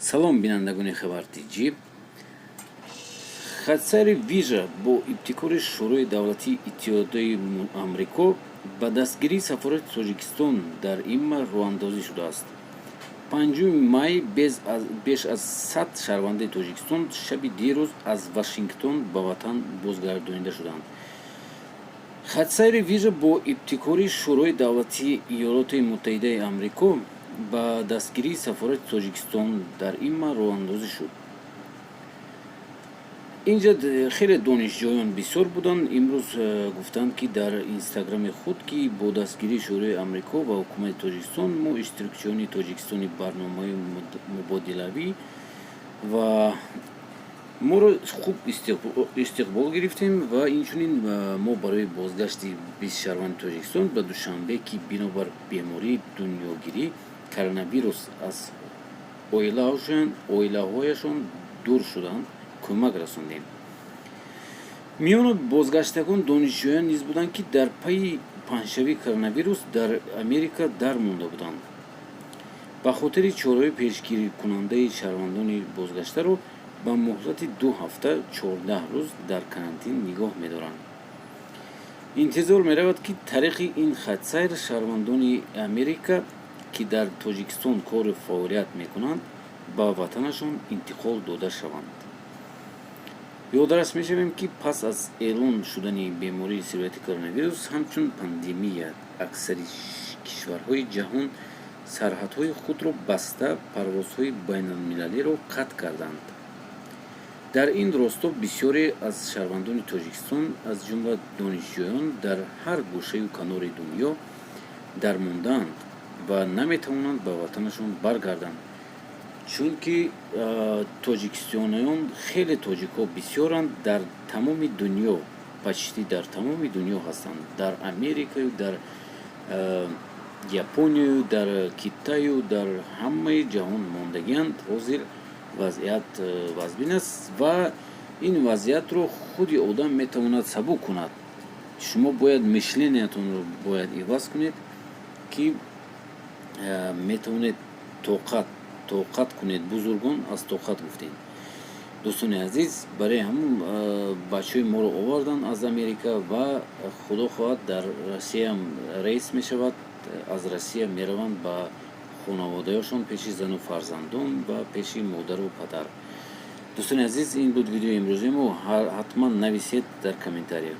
Салом, бинандагони Хабар ТҷИ. Хатсайри вижа бо ибтикори Шӯрои давлатии Иттиҳодияи Амрико ба дастгирии сафорати Тоҷикистон дар ИМА роҳандозӣ шудааст. 5 май беш аз 100 шаҳрвандаи Тоҷикистон шаби дирӯз аз Вашингтон ба ватан бозгардонида шуданд. Хатсайри вижа бо ибтикори Шӯрои давлатии Иёлоти Муттаҳидаи Амрико ба дастгирии сафорати Тоҷикистон дар ИМА роҳандозӣ шуд. Инҷа хеле донишҷӯён бисёр буданд. Имрӯз гуфтанд, ки дар Инстаграми худ, ки бо дастгирии Шӯрои Амрико ва ҳукумати Тоҷикистон мо иштирокчиёни Тоҷикистони барномаҳои мубодилавӣ ва моро хуб истиқбол гирифтем ва инчунин мо барои бозгашти 20 шаҳрванди Тоҷикистон ба Душанбе, ки бинобар бемории дунёгирӣ коронавирус аз оилаҳояшон дур шуданд, кӯмак расондем. Миёни бозгаштагон донишҷӯён низ буданд, ки дар пайи паҳншавии коронавирус дар Америка дар монда буданд. Ба хотири чораҳои пешгирикунандаи шаҳрвандони бозгаштаро ба муҳлати 2 ҳафта, 14 рӯз дар карантин нигоҳ медоранд. Интизор меравад, ки тариқи ин хатсайр шаҳрвандони Америка, ки дар Тоҷикистон кору фаъолият мекунанд, ба ватанашон интиқол дода шаванд. Ёдрас мешавем, ки пас аз эълон шудани бемории сирояти коронавирус ҳамчун пандемия, аксари кишварҳои ҷаҳон сарҳадҳои худро баста, парвозҳои байналмилалиро қатъ карданд. Дар ин росто бисёре аз шаҳрвандони Тоҷикистон, аз ҷумла донишҷӯён, дар ҳар гӯшаю канори дунё дармондаанд ва наметавонанд ба ватанашон баргарданд, чунки тоҷикистониён хеле, тоҷикҳо бисёранд дар тамоми дунё, почти дар тамоми дунё ҳастанд: дар Америкаю, дар Японияю, дар Китаю, дар ҳамаи ҷаҳон мондагианд. Ҳозир вазъият вазбин аст ва ин вазъиятро худи одам метавонад сабук кунад. Шумо бояд мышления тонро бояд иваз кунед, ки метавонед тоқат кунед. Бузургон аз тоқат гуфтем. Дӯстони азиз, барои ҳамун бачаҳои моро оварданд аз Америка ва худо хоҳад, дар Россияам рейс мешавад. Аз Россия мераванд ба хонаводаёшон, пеши зану фарзандон ва пеши модару падар. Дӯстони азиз, ин буд видеои имрӯзаи мо. Ҳатман нависед дар комментария.